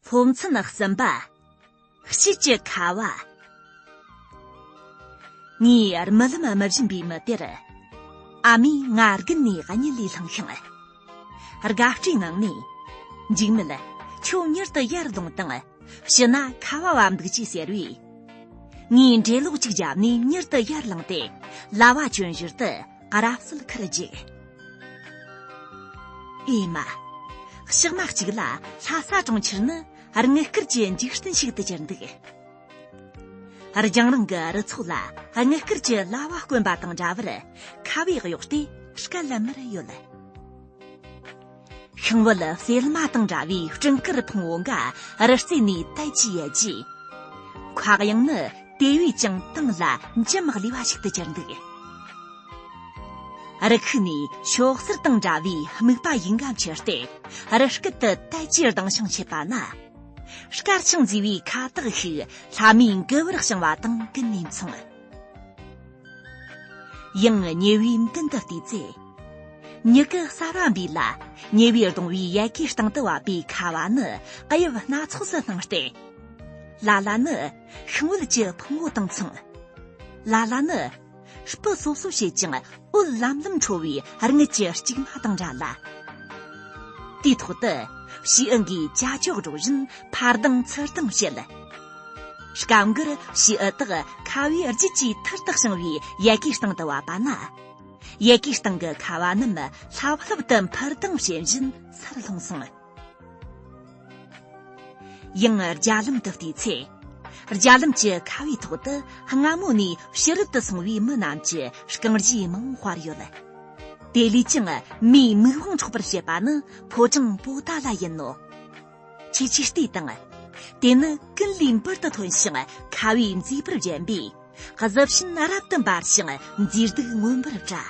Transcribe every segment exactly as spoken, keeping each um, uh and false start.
སློབ་ཚན་གསུམ་པ། དཔྱིད་ཀྱི་ཁ་བ། ངའི་རྨི་ལམ་རྨི་བཞིན་པའི་མི་དེར། ཨ་མས་ང་རྒན་ནས་གཉིད་ལས་བསླངས་ཤིང་། དགའ་སྤྲོའི་ངང་ནས། འཇིགས་མེད། ཁྱོད་མྱུར་དུ་ཡར་ལོངས་དང་། ཕྱི་ན་ཁ་བ་བབས་འདུག་ཅེས་ཟེར་བས། ངས་འགྲེ་ལོག་ཅིག་བརྒྱབ་ནས་མྱུར་དུ་ཡར་ལངས་ཏེ། ལྭ་བ་གྱོན་བཞིན་དུ་རབ་གསལ་ཁར་འཇུག་ཨེ་མ། ཞག་མ་གཅིག་ལ་ལྷ་ས་གྲོང་ཁྱེར་ནི་དངུལ་དཀར་གྱི་འཇིག་རྟེན་ཞིག་ཏུ་གྱུར་འདུག་རྒྱང་རིང་གི་རི་ཚོགས་ལ་དངུལ་དཀར་གྱི་ལྭ་བ་བསྐོན་པ་དང་འདྲ་བར་ཁ་བས་གཡོགས་ཏེ་སྐད་ལམ་མར་ཡོད། ཤིང་བལ་སེར་མ་དང་འདྲ་བའི་སྤྲིན་དཀར་ཕུང་བོ་འགའ་རི་རྩེ་ནས་དལ་གྱིས་ཡལ་རྗེས། མཁའ་དབྱིངས་ནི་དེ་བས་ཀྱང་དྭངས་ལ་འཇམ་ལུས་པ་ཞིག་ཏུ་གྱུར་འདུག་རི་ཁུག་ནས་ཤོག་སེར་དང་འདྲ་བའི་སྨུག་པ་ཡིད་འགའ་འཁྱེར་ཏེ་རི་སྐེད་དུ་དལ་གྱིས་ལྡིང་ཞིང་མཆེད་པ་ན། དཀར་ཆང་མཛེས་པའི་ཁ་བཏགས་ཤིག་ལྷ་མོའི་མགུལ་པར་བྱིང་བ་དང་ཀུན་ནས་མཚུངས། ཡང་ཉེ་བའི་མདུན་དུ་བལྟས་ཚེ། མྱུ་གུ་གསར་བ་འབུས་ལ་ཉེ་བའི་གདོང་བའི་ཡལ་གའི་སྟེང་དུ་བབས་པའི་ཁ་བ་ནི་གཡབ་སྣ་ཚོགས་སུ་སྣང་སྟེ། ལ་ལ་ནི་ཤིང་བལ་གྱི་ཕུང་བོ་དང་མཚུངས། ལ་ལ་ནི་སྤུ་སོབ་སོབ་བྱེད་ཅིང་འོད་ལམ་ལམ་འཕྲོ་བའི་དངུལ་གྱི་ལྕུག་མ་དང་འདྲ་ལ། དེའི་ཐོག་ཏུ་བྱེའུ་འགའི་ཅ་ཅོ་སྒྲོག་བཞིན་འཕར་ལྡིང་ཚུར་ལྡིང་བྱེད། སྐབས་འགར་བྱེའུ་དག་ཁ་བའི་རྒྱུད་ཀྱི་ཐུར་དུ་བྱིང་བའི་ཡལ་གའི་སྟེང་དུ་བབས་པ་ན། ཡལ་གའི་སྟེང་གི་ཁ་བ་རྣམས་ལྷབ་ལྷུབ་ཏུ་འཕུར་ལྡིང་བྱེད་བཞིན་སར་ལྷུང་སོང་། ཡང་རྒྱ་ལམ་དུ་བལྟས་ཚེ། རྒྱ་ལམ་གྱི་ཁ་བའི་ཐོག་ཏུ་སྔ་མོ་ནས་ཕྱི་རོལ་དུ་སོང་བའི་མི་རྣམས་ཀྱི་རྐང་རྗེས་མང་པོ་དཔར་ཡོད། དེ་ལས་ཀྱང་མིའི་མིག་དབང་འཕྲོག་པར་བྱེད་པ་ནི་ཕོ་བྲང་པོ་ཏཱ་ལ་ཡིན་ནོ། ཁྱེད་ཀྱིས་བལྟས་དང་། དེ་ནི་ཀུན་ལས་འབུར་དུ་ཐོན་ཞིང་ཁ་བས་མཛེས་པར་བརྒྱན་པས། གཟི་བྱིན་རབ་ཏུ་འབར་ཞིང་མཛེས་སྡུག་མངོན་པར་བཀྲ།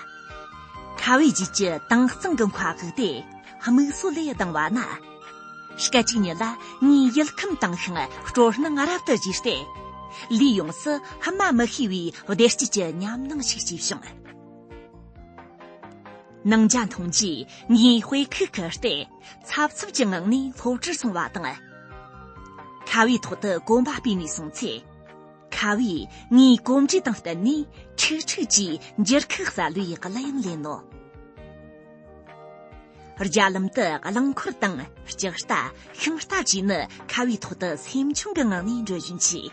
ཁ་བའི་རྒྱུད་ཀྱི་དྭངས་གཙང་གི་མཁའ་དབུགས་དེ་དམིགས་བསལ་ལས་ལྡང་བ་ན། སྐད་ཅིག་ཉིད་ལ་ངའི་ཡིད་ཁམས་དྭངས་ཤིང་སྤྲོ་སྣང་རབ་ཏུ་རྒྱས་ཏེ། ལུས་ཡོངས་སུ་སྨྲ་མི་ཤེས་པའི་བདེ་སྐྱིད་ཀྱི་ཉམས་སྣང་ཞིག་སྐྱེས་བྱུང་། ནང་ཇ་འཐུང་རྗེས་ངའི་དཔེ་ཁུག་གི་སྟེང་འཚབ་འཚུབ་ཀྱི་ངང་ནས་སློབ་གྲྭར་སོང་བ་དང་། ཁ་བའི་ཐོག་ཏུ་གོམ་པ་སྤོས་ནས་སོང་ཚེ། ཁ་བས་ངའི་གོམ་འགྲོས་དང་བསྟུན་ནས་ཁྲིག་ཁྲིག་གིས་འགྱུར་ཁུག་གསལ་བའི་གླུ་དབྱངས་ལེན་ནོ། རྒྱ་ལམ་དུ་རླངས་འཁོར་དང་ལྕགས་རྟ་ཤིང་རྟ་བཅས་ནི་ཁ་བའི་ཐོག་ཏུ་སེམས་ཆུང་གི་ངང་ནས་འགྲོ་བཞིན་མཆིས།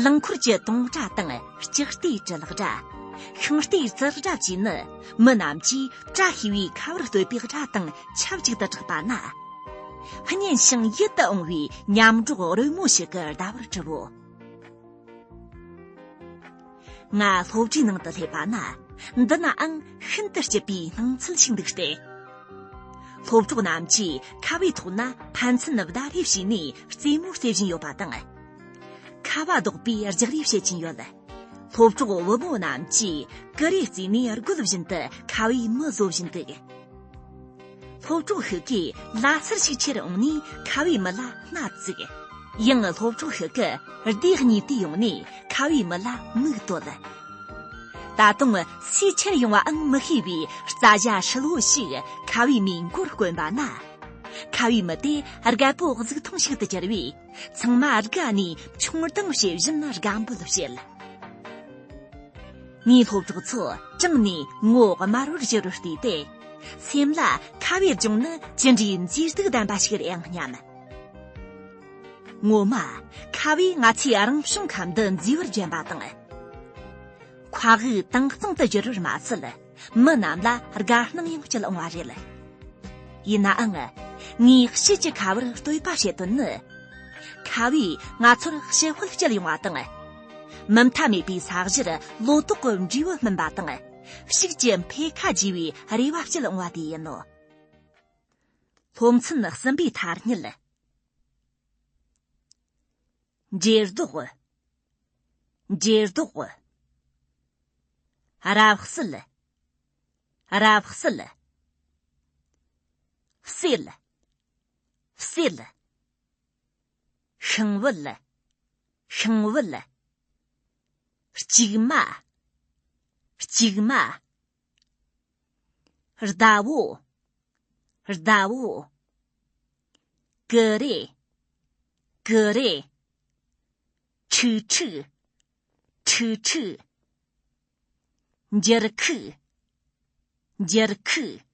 རླངས་འཁོར་གྱི་དུང་སྒྲ་དང་ལྕགས་རྟའི་དྲིལ་སྒྲ། ཤིང་རྟའི་ཙིར་སྒྲ་བཅས་ནི་མི་རྣམས་ཀྱིས་བཀྲ་ཤིས་པའི་ཁ་བར་བསྟོད་པའི་སྒྲ་དང་ཆབས་ཅིག་ཏུ་གྲགས་པ་ན། སྙན་ཞིང་ཡིད་དུ་འོང་བའི་ཉམས་སྒྲོག་རོལ་མོ་ཞིག་གི་ཟླ་བར་གྲུབ་བོ། ང་སློབ་གྲྭའི་ནང་དུ་སླེབས་པ་ན། འདི་ནའང་ཤིན་ཏུ་སྐྱིད་པའི་སྣང་ཚུལ་ཞིག་འདུག་སྟེ། སློབ་གྲོགས་རྣམས་ཀྱིས་ཁ་བའི་ཐོག་ན་ཕན་ཚུན་བརྡ་རེས་བྱས་ནས་རྩེད་མོ་རྩེ་བཞིན་ཡོད་པ་དང་། ཁ་བ་རྡོག་པས་རྒྱག་རེས་བྱེད་ཀྱིན་ཡོད། སློབ་གྲོགས་བུ་མོ་རྣམས་ཀྱིས་ཀུ་རེ་རྩེས་ནས་རྒོལ་བཞིན་དུ་ཁ་བའི་མི་བཟོ་བཞིན་འདུག་སློབ་གྲོགས་ཤིག་གིས་ལ་སེར་ཞིག་ཁྱེར་འོང་ནས་ཁ་བའི་མི་ལ་སྣ་བཙུགས། ཡང་སློབ་གྲོགས་ཤིག་གིས་སྡེ་གཉིས་དུས་ཡོང་ནས་ཁ་བའི་མི་ལ་མིག་གཏོད། ད་དུང་སུས་ཁྱེར་ཡོང་བའང་མི་ཤེས་པའི་རྩྭ་ཞྭ་ཧྲིལ་བོ་ཞིག་ཁ་བའི་མིའི་མགོར་བསྐོན་པ་ན། ཁ་བའི་མི་དེ་རྒད་པོ་གཟུགས་མཐོང་ཞིག་ཏུ་གྱུར་བས་ཚང་མ་དགའ་ནས་མཆོང་ལྡིང་བྱེད་བཞིན་དགའ་འབོད་བྱེད། ངའི་སློབ་གྲོགས་ཚོ་ཅང་ནས་ངོ་དམར་བོར་གྱུར་བར་བལྟས་ཏེ། སེམས་ལ་ཁ་བའི་ལྗོངས་ནི་ཅི་འདྲའི་མཛེས་སྡུག་ལྡན་པ་ཞིག་རེད་ཨང་སྙམ། ངོ་མ་ཁ་བས་ང་ཚོའི་རང་བྱུང་ཁམས་འདི་མཛེས་པར་བརྒྱན་པ་དང་། མཁའ་དབུགས་དྭངས་གཙང་དུ་གྱུར་བར་མ་ཟད། མི་རྣམས་ལ་དགའ་སྣང་ཡང་སྐྱེད་འོང་བ་རེད། ཡིན་ནའང་། ངས་དཔྱིད་ཀྱི་ཁ་བར་བསྟོད་པ་བྱེད་དོན་ནི། ཁ་བས་ང་ཚོར་ཞི་དཔལ་སྐྱེད་ཡོང་བ་དང་། མུ་མཐའ་མེད་པའི་ས་གཞིར་ལོ་ཏོག་གི་འབྲས་བུ་སྨིན་པ་དང་། ཕྱུགས་ཀྱི་འཕེལ་ཁ་རྒྱས་པའི་རེ་བ་སྐྱེད་འོང་བ་དེ་ཡིན་ནོ། སློབ་ཚན་གསུམ་པའི་ཐ་སྙད། འགྱེར་ལྡོག་འགྱེར་ལྡོག་རབ་གསལ། རབ་གསལ། གསེད། གསེད། ཤིང་བལ། ཤིང་བལ། ལྕུག་མ། ལྕུག་མ། ཟླ་བོ། ཟླ་བོ། ཀི་རེ། ཀི་རེ། ཁྲིག་ཁྲིག་ཁྲིག་ཁྲིག་འགྱུར་ཁུག་འགྱུར་ཁུག